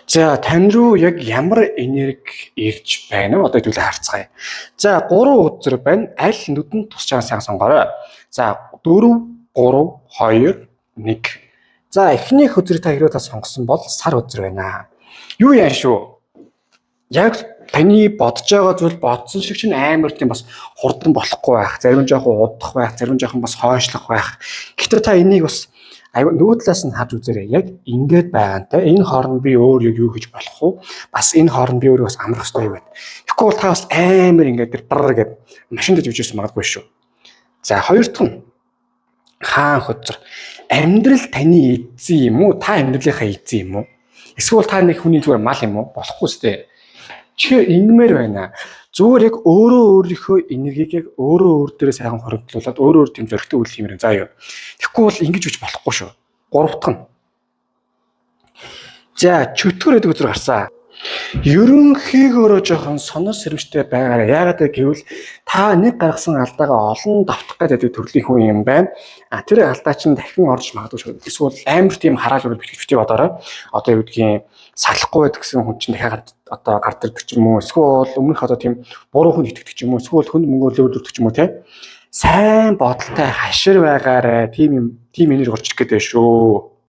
За, тань руу яг ямар энерги ирж байна вэ? Одоо хэдүүлээ харцгаая. За, 3 үзэр байна. Аль нүдэнд тусч байгаа сайхан сонгоорой. За, 4, 3, 2, 1. За, эхнийх үзрийг та хэрвээ та сонгосон бол сар үзэр байна. Юу яан шүү? Яг таны бодож байгаа зүйл бодсон шиг чинь амар тийм бас хурдан болохгүй байх. Зарим нь жоохон удах байх, зарим нь жоохон бас хойшлох байх. Гэхдээ та энийг бас аюу нөгөө талаас нь харж үзээрэй. Яг ингээд байгаа нэ. Энэ хооронд би өөр яг юу хийж болох вэ? Бас энэ хооронд би өөрөө бас амрах хэрэгтэй юм байна. Тэгэхгүй бол та бас амар ингээд тэр бррр гэд машин дээр явж ирсэн магадгүй шүү. За, хоёр дахь нь хаан хөзөр. Амьдрал таны эзэн юм уу? Та амьдралынхаа эзэн юм уу? Эсвэл та нэг хүний зүгээр мал юм уу? Болохгүй сте. Чихээ ингэмээр байна. Зүгээр яг өөрөө өөрийнхөө энергийг яг өөрөө өөр дээрээ сайхан хоригдлуулад өөрөө өөр тийм зоригтой үйл хиймээр. За юу. Тэгэхгүй бол ингэж үуч болохгүй шүү. Гурав дахь нь. За, чөтгөр гэдэг үзэр гарсан. Ерөнхийгөөрөө жоохон сонор сэрэмжтэй байгаарай. Яагаад гэвэл та нэг гаргасан алдаагаа олон давтах гэдэг төрлийн хүн юм байна. А тэр алдаа чинь дахин орж магадгүй шүү. Эсвэл амар тийм хараал өрөө битгий битгий бодоорой. Одоо юу гэдгийг салахгүй байдаг гэсэн хүн чинь дахиад одоо гарч ирдэг ч юм уу. Эсвэл өмнөх одоо тийм буруу хүн итгэдэг ч юм уу. Эсвэл хүнд мөнгөөр лөвлөрдөг ч юм уу те. Сайн бодолтой хашир байгаарай. Тийм юм, тийм энерги орж ирэх гэдэг шүү.